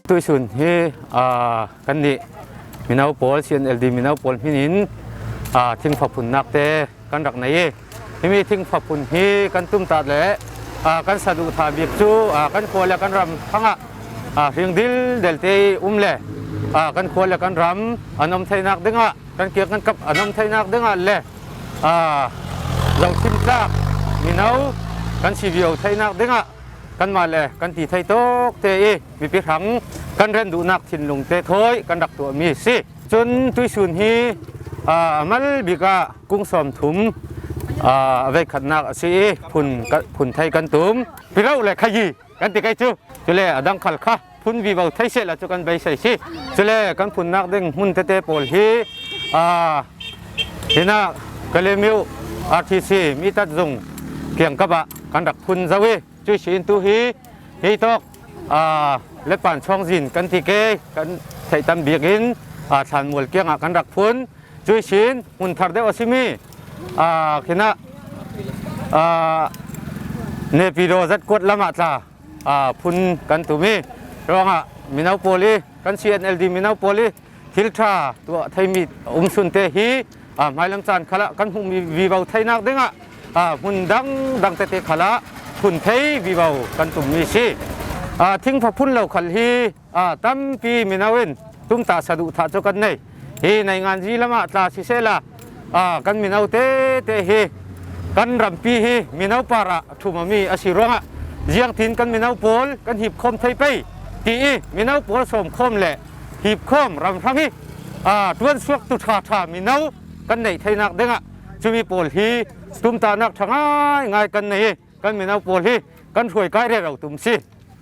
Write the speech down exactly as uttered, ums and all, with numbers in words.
Tuisun hi, aa, kannih mino pawl, C N L D mino pawl hminin, aa, thingpha phunnak te kan rak nei i, himi thingpha phun hi kan tumtah le, aa, kan saduhthah bik cu, aa, kan khua le kan ram hrangah, aa, hring dildel te i um le, aa, kan khua le kan ram an om theinak dingah, kan kiang kan kap an om theinak dingah le, aa, zohthim tlak mino kan si vivo theinak dingah kanmah le kan ti thei tawk te i mipi hrang kan ren duhnak thinlung te thawi kan rak tuahmi a si. Cun tuisun hi, aa, a mal bik ah kung sawmthum, aa, a veikhatnak a si i phun ka, phun thei kan tum. Piro le khayi kan ti kei cu. Cule a dang khal kha phun vivo thei sehla cu kan beisei si. Cule kan phunnak ding hmun tete pawl hi, aa, hinah Kalemyo R T C mi tat zung kiangkap ah kan rak phun zo i, cuih si in tu hi, hi tawk, aa, Letpan Chawngzin kan ti ke, kan theih tam bik in, aa, Thlanmual kiangah kan rak phun. Cuih sin hmun thar deuh a simi, aa, khinah, aa, Nepi daw zat kuat lamah tla, aa, phun kan tum i, ruangah mino pawl i, kan C N L D mino pawl i thil ṭha tuah theimi a um sun te hi, aa, hmailam caan khalah kan hmuh vivo theinak dingah, aa, hmun dang dang tete khalah phun thei vivo kan tummi a si. Aa, thingpha phun lo khal hi, aa, tampi mino in tumtah saduhthah cu kan nei. Hi nainganzi lamah tla sisehla, aa, kan mino tete hi kan rampi hi mino parah ṭhum a mi a si ruangah, ziangtin kan mino pawl kan hipkhawm thei pei ti i mino pawl sawmkhawm le hipkhawm ram hrang hi, aa, ṭuansuaktu ṭha ṭha mino kan neih theinak dingah cumi pawl hi tumtahnak ṭha ngaingai kan nei i kan mino pawl hi kan hruai kai rero tum si.